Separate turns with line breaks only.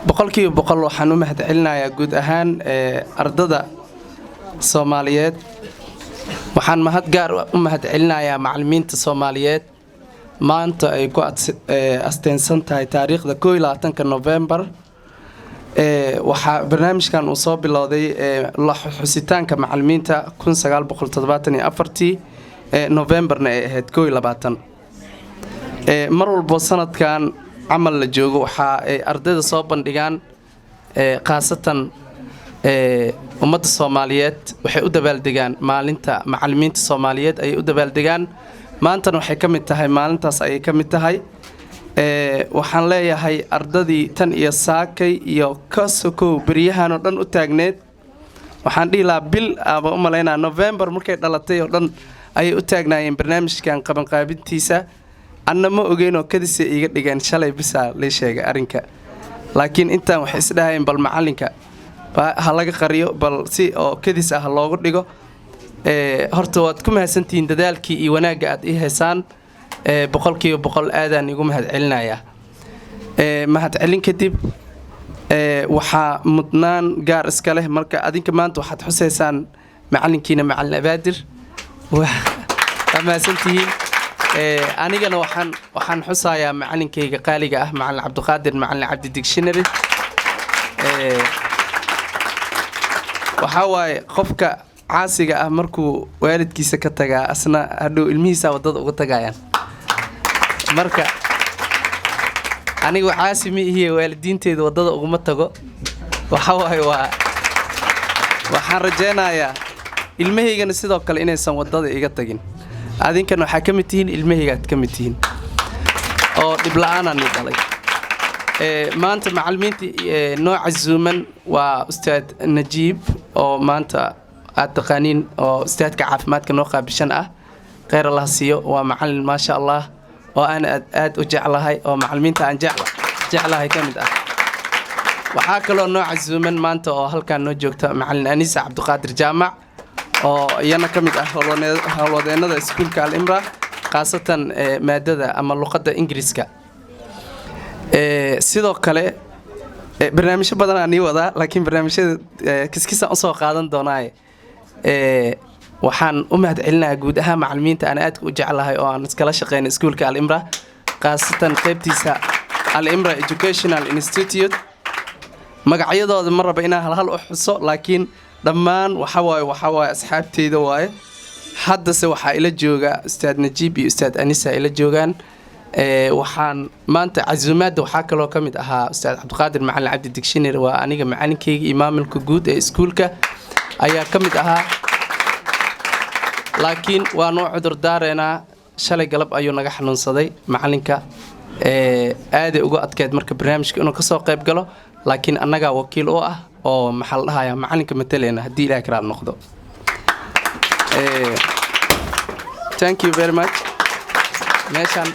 100% waxaan u mahad celinayaa guud ahaan ardada Soomaaliyeed. Waxaan mahad gaar u mahad celinayaa macalimiinta Soomaaliyeed. Maanta ay ku asteensan tahay taariikhda 21-ka Novembar, waxaa barnaamijkan uu soo bilowday la xusitaanka macalimiinta 1974-tii, Novembarna ay ahayd 21. Mar walbo sanadkan camal la joogo, waxa ay ardayda soo bandhigaan, khaasatan ummadda Soomaaliyeed, waxay u dabaaldegaan maalinta macalimiinta Soomaaliyeed ayay u dabaaldegaan. Maantana waxay ka mid tahay maalintaas ayay ka mid tahay. Waxaan leeyahay ardadii tan iyo saakay iyo ka sokow beryahanoo dhan u taagneed, waxaan dhihi lahaa bil aba u malaynaa, Novembar markay dhalatay oo dhan ayay u taagnaayeen barnaamijkan qabanqaabintiisa. Anna ma ogeynoo kadisay iiga dhigeen, shalay bisaa lii sheegay arrinka, laakiin intaan waxay isdhahayeen bal macalinka ha laga qariyo, bal si oo kadis ah loogu dhigo. Horta waad ku mahadsantihiin dadaalkii iyo wanaagga aad ii haysaan. 100% aadaan igu mahad celinayaa. Mahad celin kadib, waxaa mudnaan gaar iska leh marka adinka maanta waxaad xusaysaan macalinkiina, Macalin Abaadir. Waa mahadsantihiin. Anigana waxaan xusayaa macalinkayga qaaliga ah, Macalin Cabdiqaadir Macalin Cabdi Dictionary. Waxaa waaye qofka caasiga ah markuu waalidkiisa ka tagaa, asna hadhow ilmihiisa waddada uga tagayaan. Marka anigu caasi ma ihiye, waalidiinteeda waddada uguma tago. Waxa waaye waa waxaan rajaynayaa ilmahaygana sidoo kale inaysan waddada iga tagin. Adinkana waxaa ka mid tihiin ilmahaygaad ka mid tihiin oo dhibla-aanaan i dhalay. Maanta macalimiinta noo casuuman waa Ustaad Najiib oo maanta aad taqaaniin, oo ustaadka caafimaadka noo qaabishan ah. Kheyr Allah siiyo, waa macalin maasha Allah oo aan aad aad u jeclahay, oo macalimiinta aan jeclahay ka mid ah. Waxaa kaloo noo casuuman maanta oo halkaan noo joogta Macalin Anisa Cabdiqaadir Jaamac, oo iyana ka mid ah howlwadeennada iskuulka Al-Imra, khaasatan maadada ama luqadda Ingiriiska. Sidoo kale barnaamijyo badan aan ii wadaa, laakiin barnaamijyada kiskisaan usoo qaadan doonaaye. Waxaan u mahad celinayaa guud ahaan macalimiinta aan aadka u jeclahay oo aan iskala shaqeyna iskuulka Al-Imra, khaasatan qaybtiisa Al-Imra Educational Institute. Magacyadooda ma raba inaan halhal u xuso, laakiin dhammaan waxawaaye asxaabteyda waaye. Haddase waxaa ila jooga Ustaad Najiib iyo Ustaad Anisa ila joogaan. Waxaan maanta casuumaadda waxaa kaloo ka mid ahaa Ustaad Cabdiqaadir Macalin Cabdi Dictionary, waa aniga macalinkeyga iyo maamulka guud ee iskuulka ayaa ka mid ahaa, laakiin waa noo cudur daareynaa. Shalay galab ayuu naga xanuunsaday macalinka, aaday uga adkeyd marka barnaamijka inuu kasoo qayb galo, laakiin annagaa wakiil u ah oo maxaa la dhahayaa macalinka mataleyna haddii Ilaah karaal noqdo. Thank you very much. Meeshaan